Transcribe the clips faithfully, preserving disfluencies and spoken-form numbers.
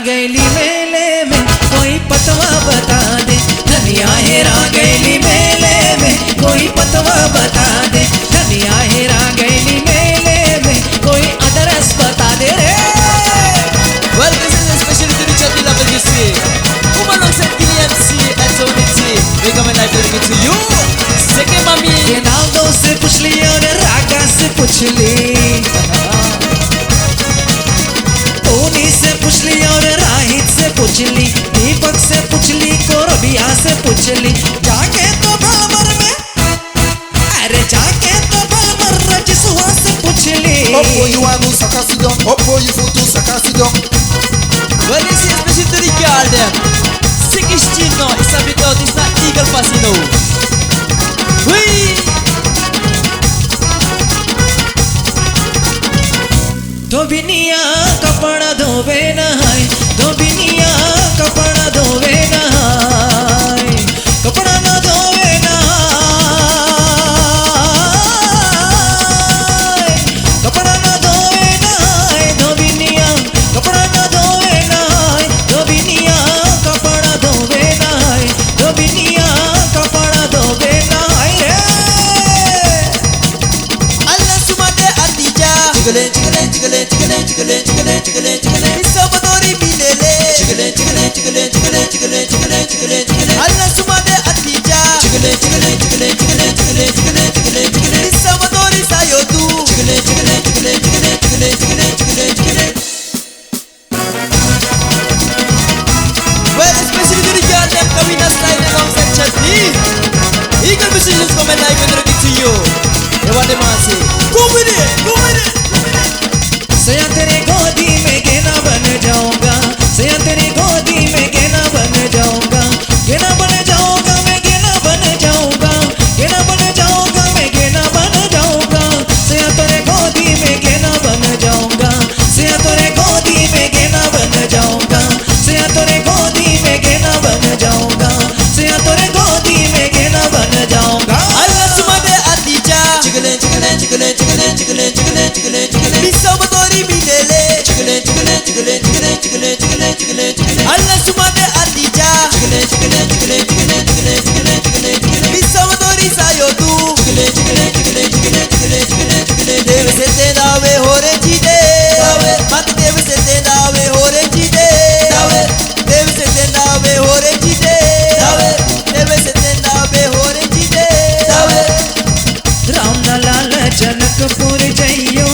गैली मेले में कोई पतवा बता दे, धनिया हेरा गैली मेले में कोई पतवा बता दे, धनिया हेरा गैली मेले में कोई address बता दे रे। Well, this is a special to the Chatti Label, you see. Uma Longset, Gillian C, and so on, you see. Welcome and live to you. Seke mami. Ronaldo से पूछ ली और रागा से पूछ ली, टोनी से पूछ ली और राहित से पूछ ली, दीपक से पूछ ली, कोरबिया से पूछ ली, जाके तो भलमर में, अरे जाके तो भलमर रजसुआ से पूछ ली। Opo yu anu saka sidon, opo yu futu saka sidon. Well, this is special to the girl dem. Sixteen no, isa bito, this na Eagle Pass, you know. Hui! धोबिनिया कपड़ा धोवे नहाय, धोबिनिया कपड़ा धोवे नहाय, कपड़ा ना धोवे नहाय, कपड़ा ना धोवे नहाय, धोबिनिया कपड़ा ना धोवे नहाय, धोबिनिया कपड़ा धोवे नहाय, धोबिनिया कपड़ा धोवे नहाय रे। Alla sumade Adija. Chigale, chigale, chigale, chigale, chigale, chigale, chigale, chigale. Bisa badori minele. Chigale, chigale, chigale, chigale, chigale, chigale, chigale, chigale. Alla sumade Adija. Chigale, chigale, chigale, chigale, chigale, chigale, chigale, chigale. Bisa badori sayotu. Chigale, chigale, chigale, chigale, chigale, chigale, chigale, chigale. Well, especially to the girl dem, Kavita Style alongside Chatti. Eagle Musicians come and live and bring it to you. Everybody, masse. Go with it, go with it, go with it. सैया तेरे गोदी में गेना बन जाऊंगा, सैया तेरे गोदी में गेना बन जाऊंगा, गेना बन जाऊंगा मैं, गेना बन जाऊंगा, गेना बन जाऊंगा मैं, गेना बन जाऊंगा। सैया तोरे गोदी में गेना बन जाऊंगा, सैया तोरे गोदी में गेना बन जाऊंगा, सैया तोरे गोदी में गेना बन जाऊंगा, सैया तोरे गोदी में गेना बन जाऊंगा। Alla sumade Adija. Chigale, chigale, chigale, chigale, chigale, chigale, chigale, chigale. Bisa badori minele. Chigale, chigale, chigale, chigale, chigale, chigale, chigale, chigale. Alla sumade Adija. Chigale, chigale, chigale, chigale, chigale, chigale, chigale. Bisa badori sayotu. Chigale, chigale, chigale, chigale, chigale, chigale, chigale. Deve se te dave hore chide. Dave. Mat deve se te dave hore chide. Dave. Deve se te dave hore chide. Dave. Deve se te dave hore chide. Dave. Ram ना लाल जनकपुर जइयो,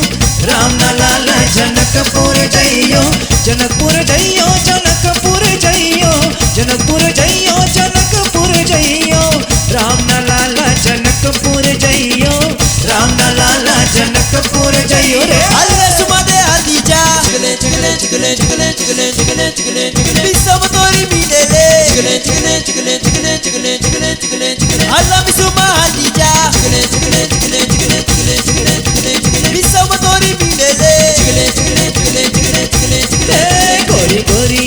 राम ना लाल जनकपुर जइयो, जनकपुर जइयो, जनकपुर जइयो, जनकपुर जइयो, जनकपुर जइयो। राम ना लाल जनकपुर जइयो, राम ना लाल जनकपुर जइयो रे। Alla sumade Adija. Chigale, chigale, chigale, chigale, chigale, chigale, chigale, chigale. Bisa badori minele. Chigale, chigale, chigale, chigale, chigale, chigale, chigale, chigale. Alla mi suma Adija. Chigale, chigale, chigale, chigale, chigale, chigale, chigale. Bisa badori minele. Chigale, chigale, chigale, chigale, chigale, chigale. ए, गोरी गोरी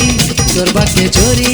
तोर बा के जोरी,